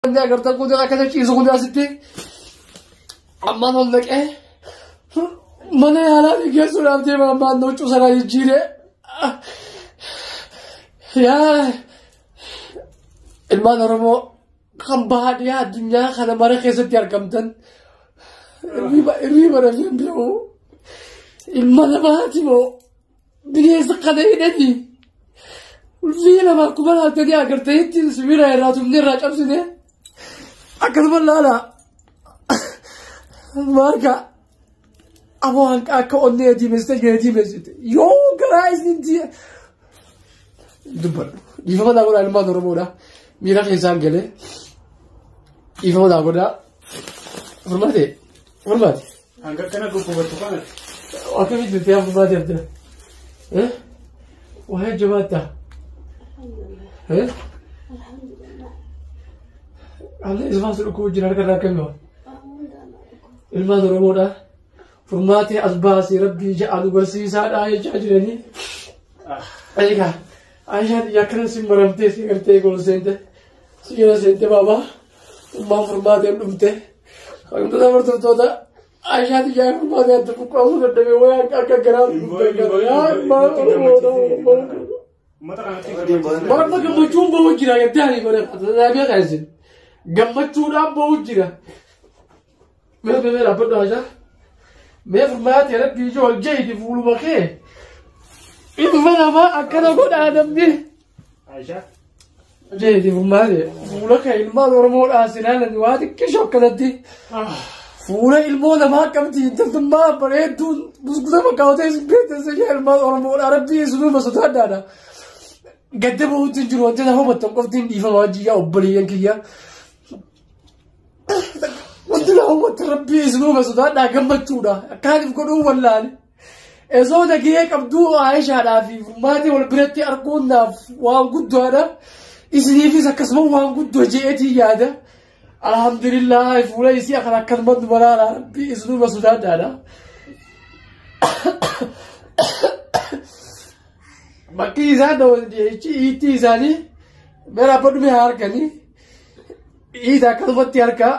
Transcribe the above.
Inni agartan kun akkana ciisu kun asitti ammaan ol naqee mana yaalaa geessuudhaaf deema ammaan huccuu sanaa jijjiiree. Yaa ilmaan Oromoo kan baadiyyaa addunyaa kana mara keessatti argamtan hirriba rafeen beeku ilma namaati moo bineensa kana hidhanii ulfii lama akkuma laaltanii agartanitti sibiila irraa tumne irraa cabsine akkasuma laala maarka aboo hanqa akka onnee diimessite gahee diimessite yoo garaa isin dubbadhu dhiifama naa godhaa ilmaan Oromoodha miira keessaan galee dhiifama naa godhaa furmaate furmaate. Hanga akkana guggubattu kanatti. Akkamitti jirti yaa furmaate abdira? Waa'ee jabaattaa? Haalli ismaan si dhukkubu jira harka irraa akkamii waa? Ilmaan Oromoodha. Furmaatee as baasee rabbii ja'a nu barsiisaadha jechaa jiranii. Egaa Aishaan iyya akkana si maramtee si gartee gool seente si jala seente baabaa ummaan furmaateen dhumte. Hordoftoota hordoftoota Aishaan iyyaa furmaatee adda buqqaasuu dadhabee wayyaa akka garaa dhumte yaa ilmaan Oromoodha. Uummata kanatti gammachiisu. Waan gammachuun bahu jira jettee ani godhe tajaajila kan isin gammachuudhaan bahu jira. Mee mee mee dhaabbadhu Aishaa. Mee furmaatee rabbii ijoo ol jeeti fuuluma kee. Ilma namaa akkana godhaa namni. Aishaa. Jeeti furmaatee fuula kee ilmaan Oromoodhaan si ilaalan waa xiqqisho akkanatti. Fuula ilmoo namaa qabdi intaltummaa bareedduun buskuta fakkaatee isin beektan ishee ilmaan Oromoodhaa rabbii isinuma sodaadhaadha. Gadda bahuutti hin jiru wanti nama hubattan qofti hin dhiifama wajjin yaa obboleeyyan kiyya. Wanti nama hubattan rabbii isinuma sodaadhaa gammachuudha. Akkaaniif godhuu wallaale. Esoo nagahee qabduu Aayishaadhaa fi furmaatii wal biratti arguun naaf waan guddaadha. Isiniifis akkasuma waan guddoo je'eetiin yaada. Alhamdulillah fuula isii akkan akkanuma nu baraara rabbii isinuma sodaadhaadha. Bakki isaan itti isaanii mee dhaabbadhu mee haa harkanii. Iita akkanumatti harkaa.